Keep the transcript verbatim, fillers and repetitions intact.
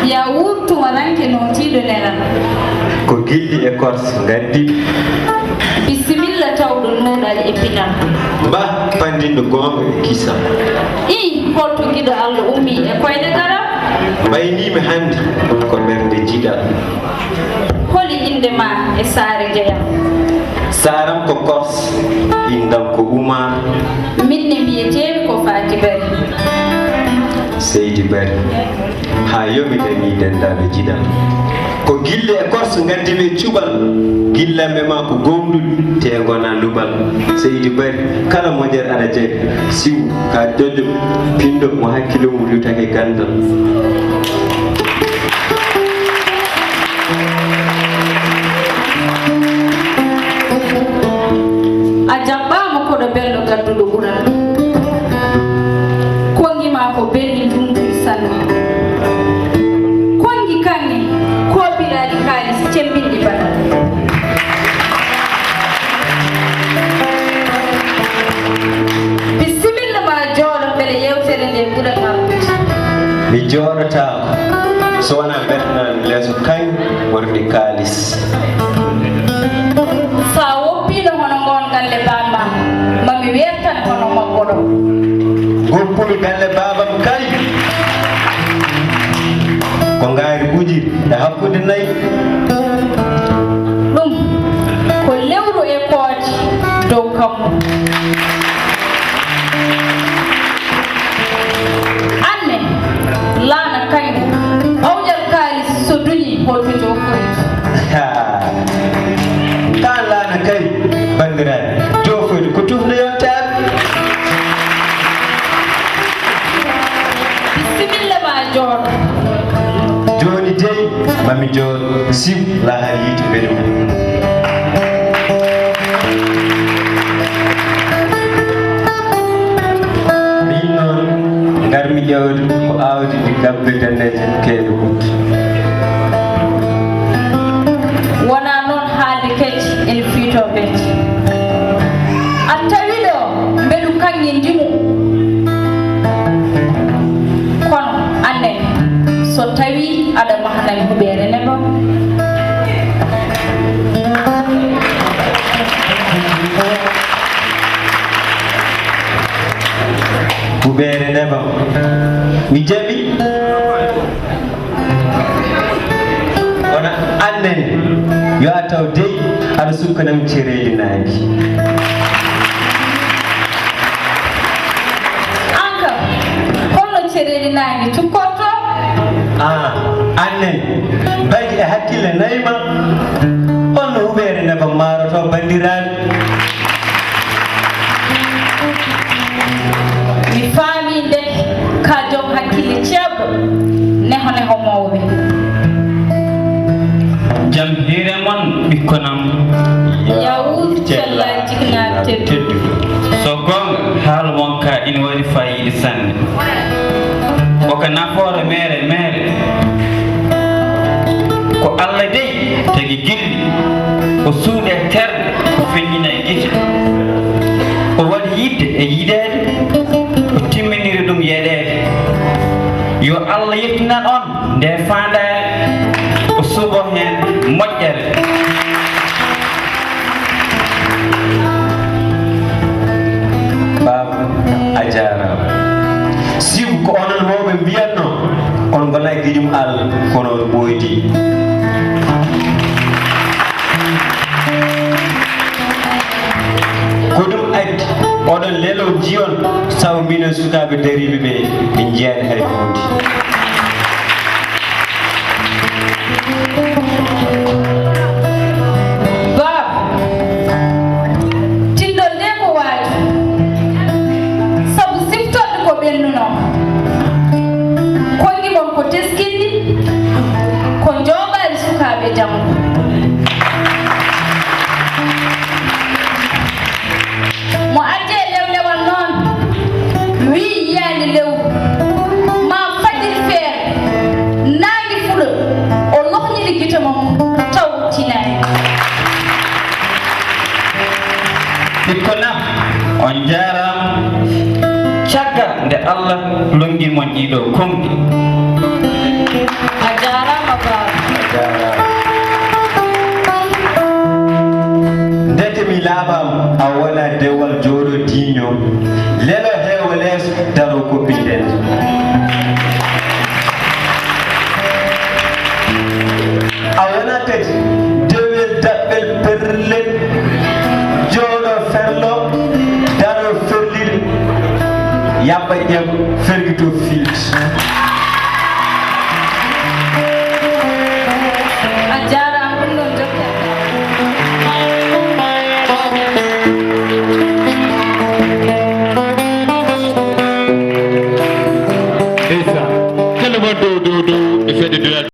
Ya wuur tumaranke nootiiɗo nelal. Ko gilli e korse ngaddi. Bisimilla tawɗo nuuɗal e pinal. Mbah panndinɗo goonga e kisal. Ii, holto giɗo Allah ummii e koyɗe garal? Mbayniimi hannde ko ɓernde jiɗal. Holi innde maa e saare jeyam? Saaram ko Korse, inndam ko Umaar. Min ne mbiyeteemi ko Faati Bari. Seydi Bari, haa yo mi dañi denndaandu jiɗal. Ko gille e korse ngaddi mi e cuɓal. Gillanɓe ma ko gooŋɗuɗi, te ngona luɓal. Seydi Bari, kala moƴƴere aɗa jari. Siw, ka ƴoƴo, pinɗo mo hakkilo mum lutake ganndal. A jaɓɓaama koɗo belɗo gadduɗo ɓural. Konngi ma ko belɗi ndunduɗi sanne. Konngi kaŋŋe koobiraaɗi kaalis cemmbinɗi bana. Bisimilla ma jooɗo mbele yeewtere nde ɓurata. Mi jooɗotaako so wonaa mbetanaami leeso kaŋŋe ɓorɗi kaalis. Sa woppiino hono ngoon galle baaba ma, ma mi weeɓtan hono makko ɗo. Ngoppumi galle baabam kay. Ko ngaari ɓujiri e hakkunde nayi. Ɗum ko lewru e kooƴe dow kammu. Anne, laana kaŋŋe, awƴal kaalis so duñii, holto joofoyta? Haa, taa laana kay, banndiraaɓe, joofoyta ko tufnde yontaade. Bisimilla ma jooɗo. Jooni dey, ma mi jooɗo, siw, lahar yiite mbeɗe mum. Min noon, ngar mi ƴeewde ko aawdi ndi gabbe daneeje keeɗe ɓuttu. Wonaa noon haalde kecce ene fiitoo becce. A tawi ɗo mbeɗu kaŋŋe ndimu. Kono anne, so tawi aɗa mahnani huɓeere nebam. Huɓeere nebam. Mi jaɓi. Wona anne, yo a taw dey aɗa sukkanam cereeli naange. An kam, holno cereeli naange cukkorto? Ah, anne, mbaɗi e hakkille nayi ma, holno huɓeere nebam maaroto banndiraaɓe? Mi faami nde ka joom hakkille ceeɓɗo, neho neho mawɓe. Jam hiire mon, ɓikkon am. Yawuur cella jiknaa teddu. So goonga, haala mon ka ina waɗi faayiida sanne. Ko ka nafoore meere meere. Ko Allah dey tagi gilli, o suuɗe terɗe, o feññina e gite. O waɗi yiɗde e yiɗeede, o timminiri ɗum yeɗeede. Yo Allah yettinan on nde faandaare, o suɓo heen moƴƴere. Baaba, a jaaraama. Sibu ko onon mawɓe mbiyatno, on ngonaa giƴum Allah, kono on ɓooydi. Ko ɗum addi oɗon lelo njiyon, sabu minen sukaaɓe dariiɓe ɓe, en njiyaani hay huunde. Baaba, tinndol nde ko waaju, sabu siftorɗe ko ɓennunoo. Konngi mon ko teskinɗi, ko njooɓaali sukaaɓe janngo. Mo addi e lewlewal noon, wii yiyaani lewru, maa fajiri feere, naange fuɗo, o lohniri gite mum, taw o tinaani. Ɓikkon am, on njaaraama. Caggal nde Allah lonngi mon ɗiɗo konngi, A jaaraama, Baaba. Ndeke mi laaɓaama, a wona dewal jooɗo diiño, lelo heewo lees, daro koppi nden. A wona kadi dewel daɓɓel perlel, jooɗo ferlo, daro ferlil, yaɓɓa ƴam, fergito fiit. A jaaraama, ɗum noon jokkata. Ndeysaan. Tellement dow, dow, dow, e fedde duwal.